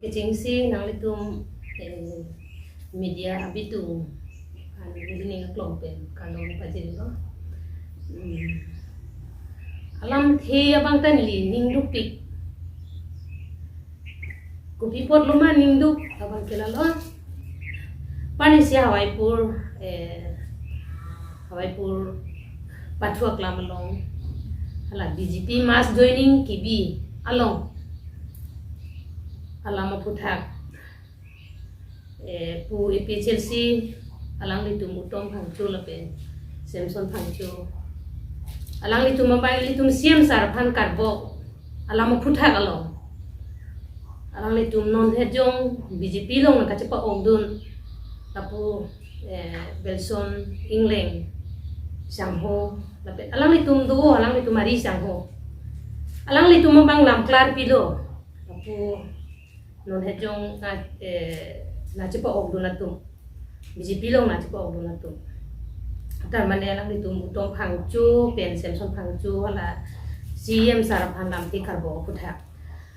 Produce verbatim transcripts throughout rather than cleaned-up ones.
Kechengsi nanglitum, eh, media abitung an ilining aklong pen kardom pajirlo. Hmm. Alamthe abang ta neli ning dukpik. Kopi apotlo ma ning duk abang ke lalo. Pini si Hawaipur, eh, Hawaipur Pathu Aklam along hala B J P mass joining kebi along alam aphuthak, eh, pu A P H L C alanglitum Utom Phangcho lapen Samson Phangcho, alanglitum abang ilitum C M sir aphan karbok alam aphuthak along alanglitum non hejong B J P along nangkachepa-okdun lapu, eh, Belson Engleng sangho lapen alanglitum do, alanglitum ari sangho, alanglitum abang lam klarpilo lapu non hejong na, eh, nangchepa-okdun atum, B J P along nangchepa-okdun atum. Tar mane alanglitum Utom Phangcho pen Samson Phangcho hala C M sir aphan lamthe karbok aphuthak.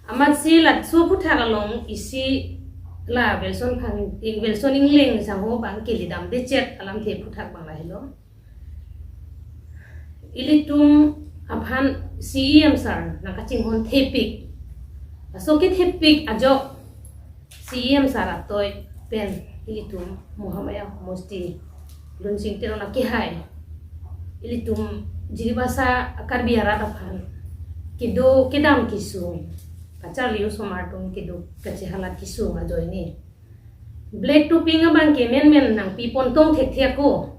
Amatsi laso aphuthak along isi la Belson Phang, Belson Engleng sangho abang ke lidam dechet alamthe aphuthak abang lahelo. Ilitum aphan C E M sir nangkachinghon thepik. Laso kethepik ajok C E M sir atoi pen ilitum Mahamaya Homosti Lunsing Teron akehai, ilitum Jiribasa Karbi arat aphan kedo kedam kesung, kacharli osomar atum kedo kachehalat kesung ajoine black topping abang ke menmen nangpipon tong thekthe ako.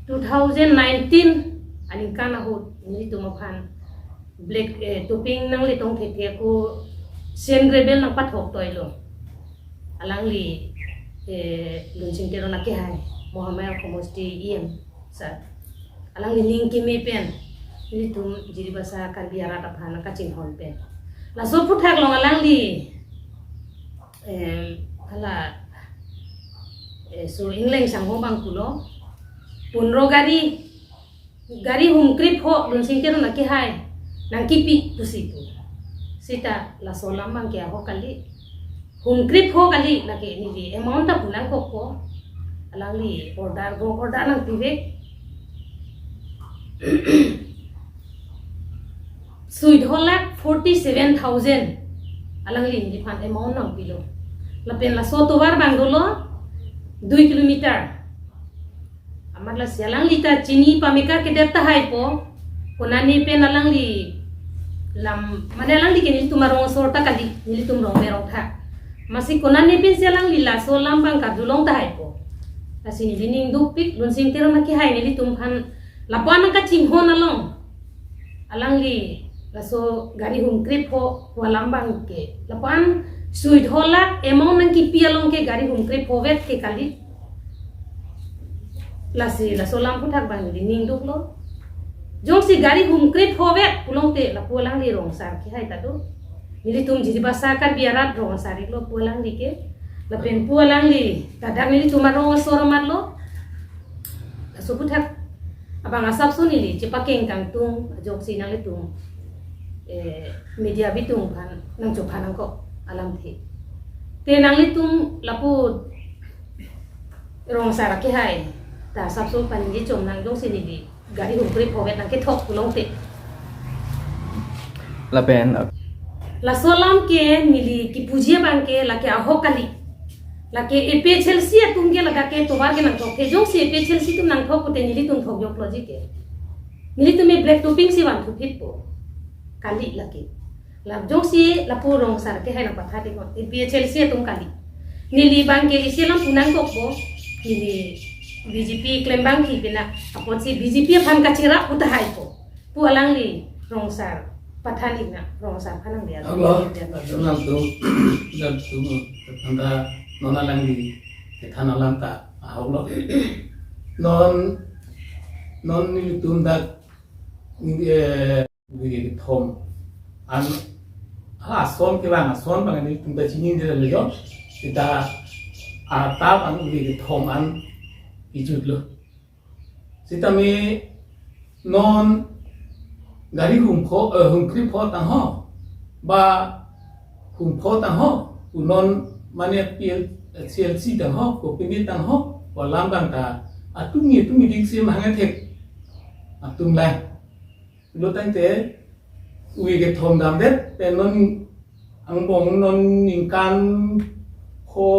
Two thousand nineteen aningkan ahut nelitum aphan black, eh, topping nangle tong thekthe ako, Sen Rebel nangpathok toilo. Alangli, eh, Lunsing Teron akehai, Mahamaya Homosti E M sir, alangli ning keme pen nelitum Jiribasa Karbi arat aphan nangkachinghon pen. Laso aphuthak along alangli, em, hala, eh, so Engleng sangho abang pulo, punro gari, gari hum krepho Lunsing Teron akehai nangkipi pusi pu. Seta laso alam abang ke ahok kali, hum krepho kali, lake neli amount ta pu nangkokpo. Alangli order, gok order nangpivek. Sui do lakh forty seven thousand alangli neliphan amount nangpilo. Lapen laso tovar abang dolo dui kilometer. Amat lasi alangli ta chini pameka kedet tahaipo. Konane pen alangli lam, mane alangli ke nelitum arong asor ta kali, nelitum rong merong tha. Amatsi konane pensi alangli laso alam abang karjulong tahaipo. Lasi neli ning dukpik, Lunsing Teron akehai nelitum aphan lapu-an nangkachinghon along alangli laso gari hum krepho pu alam abang ke, lapu-an sui do lakh amount nangkipi along ke gari hum krepho vet ke kali. Lasi laso alam aphuthak abang neli ning duklo. Jongsi gari hum krepho vet pulote lapu alangli rong asar akehai ta do. Nelitum Jiribasa Karbi arat rong asar iklo pu alangli ke. Lapen pu alangli ta dak nelitum arong asor amatlo. Laso aphuthak abang asapso neli chepakeng kangtung ajoksi nanglitum, eh, media abitung aphan nangchopha nangkok alamthe. Te nanglitum lapu rong asar akehai ta asapso paningje chom nang, jongsi neli gari hum krepho vet nangkethok pulote. Lapen, uh, laso alam ke neli kipuji abang ke lake ahok kali. Lake A P H L C atum ke ladak ke tovar ke nangthokthe, jongsi A P H L C atum nangthok pute nelitum thokjoklo ji ke. Nelitum me black topping si vanthuphitpo. Kali lake. La jongsi lapu rong asar akehai nangpatha diknon, A P H L C atum kali. Neli abang ke isi alam pu nangkokpo, neli B J P klembang thipina, apotsi B J P aphan kacherap pu tahaipo pu alangli rong asar pathan ikna, rong asar aphan nangdiya. Halo, nanglitum, nanglitum, tanda non alangli kethan alam ta ahoklo. Non, non nelitum dak, eh, uri kethom an, ha, ason kevang, ason abang nelitum ta chinidetlo. Seta atap an uri kethom an kejutlo. Seta me non gari hum pho, eh, hum krepho tangho ba Kungpho tangho, punon mane P L, C L C tangho, kopine tangho, pu alam abang ta, atum ni atum ni ding si mahang thek, atum lang. Lo tangte, ui kethom damdet, pen non angbong non ningkan pho,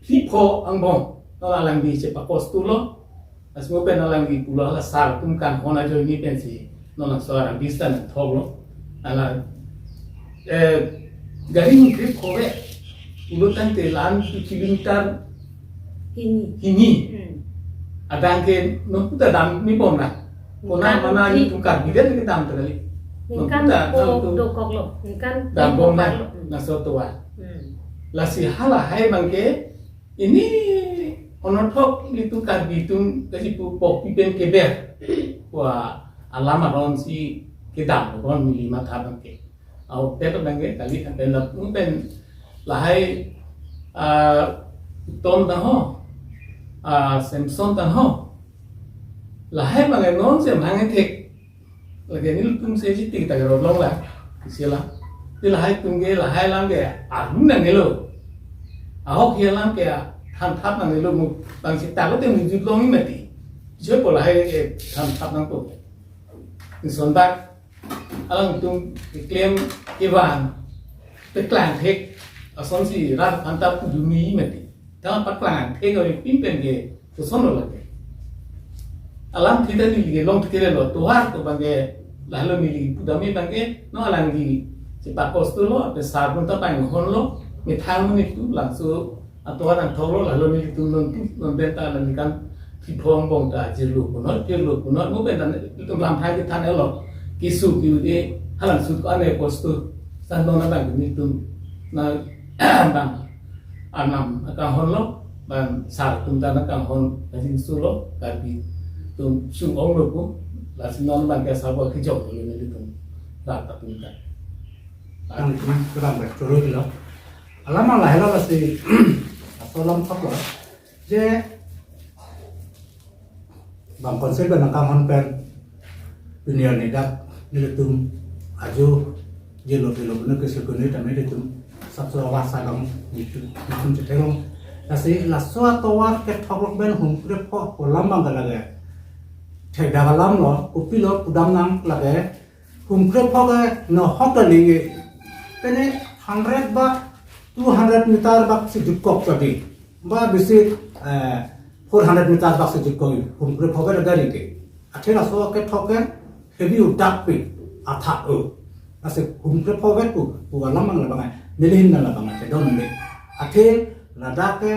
phli pho angbong, non alangli chepakos tu lo, asmo pen alangli pulo hala sar atum kanghon ajoine pensi, non langso arang bistan thok lo, ala, eh, gari mungkri khove, pulo tangte lan tu kilometer Hini. Hini. Hmm. Adang ke non puta dam mi bom na. Kona ningkan mana hini. Ni tungkar bidan ke dam terkali. Ningkan puta ko dam tu dokok lo. Ningkan dam bom na. Dokok lo. Hmm. Laso tovar. Hmm. Lasi halahai abang ke ini onothok ni tungkar bitum kasi pu pok pipen ke ber. Wah, alam aron si kedam ron mili matha abang ke. Au, tet abang ke kali pen la, pen lahai, ah, Tom tangho, ah, Samson tangho. Lahai abang non se mang thek. Lagi nelitum se jiti ta rot long la, isi la. Ti lahai atum ke, lahai alam ke, arun nangnelo. Ahok hi alam ke, than thap nangnelo mu, bang si talo te mujut long ni mati. Joi pu lahai ke, than thap nangpo. Ni son bak, alangtum keklem kevang, paklang thek, asonsi rat aphan ta pudun ni mati. Tang paklang thek oi pin pen ke, koson lo lake. Alam thita neli ke long thekele lo, tovar to abang ke, lahelo neli pudam abang ke, non alangli chepakos tu lo, pe sar atum ta panghon lo, methang monit tu, langso atovar nangthok lo, lahelo nelitum non tu, non pen ta la ningkan phli pho angbong ta jirlo punot, jirlo punot, mo pen ta nelitum lamthai kethan lo. Keso ke-ude, halangso ko ane postu, san non abang nelitum, na, bang, anam akanghon lo, bang sar atum ta nangkanghon, kajingso lo, Karbi atum sung-ong lo pu, lasi non abang ke sabo kejok lo nelitum, rat atum ta. Nangtum kedam ke choro lo. Alam alahai lo lasi, laso alam thap lo. Je, bang konsep nangkanghon pen, pini arni dak nelitum ajo, jelo jelo puna keso kene tame nelitum, sapso awas alam nelitum, nelitum chetheklong. Lasi laso atovar kethok lok pen Humkre Pho pu alam abang ke lake. Thekdak alam lo, kopilo pudam nang lake. Humkre Pho ke nohok kali ke. Pene hundred ba two hundred meter bak si jutkok tadi. Ba bisi, eh, four hundred meter bak si jutkok. Humkre Pho ke gari ke. Athe laso kethok ke heavy udak pi athak o. Lasi Humkre Pho ke pu, pu alam abang labang ai. Neli hin labang ai, chedon neli. Athe ladak ke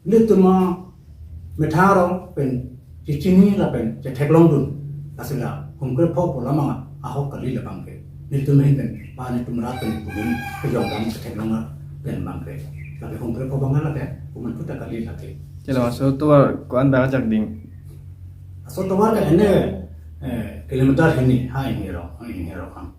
nelitum amethang arong pen chechini lapen chetheklongdun. Lasi la Humkre Pho pu alam abang ahok kali labang ke. Nelitum hin pen, ba nelitum rat pen pudun kejong dam chetheklong pen abang ke. Lake Humkre Pho abang lake, kuman kuta kali lake. Chelo, laso tovar ko-an bak ajak ding? Laso tovar ke hene, eh, kilometer hini, ha hini ro, ha hini ro kan.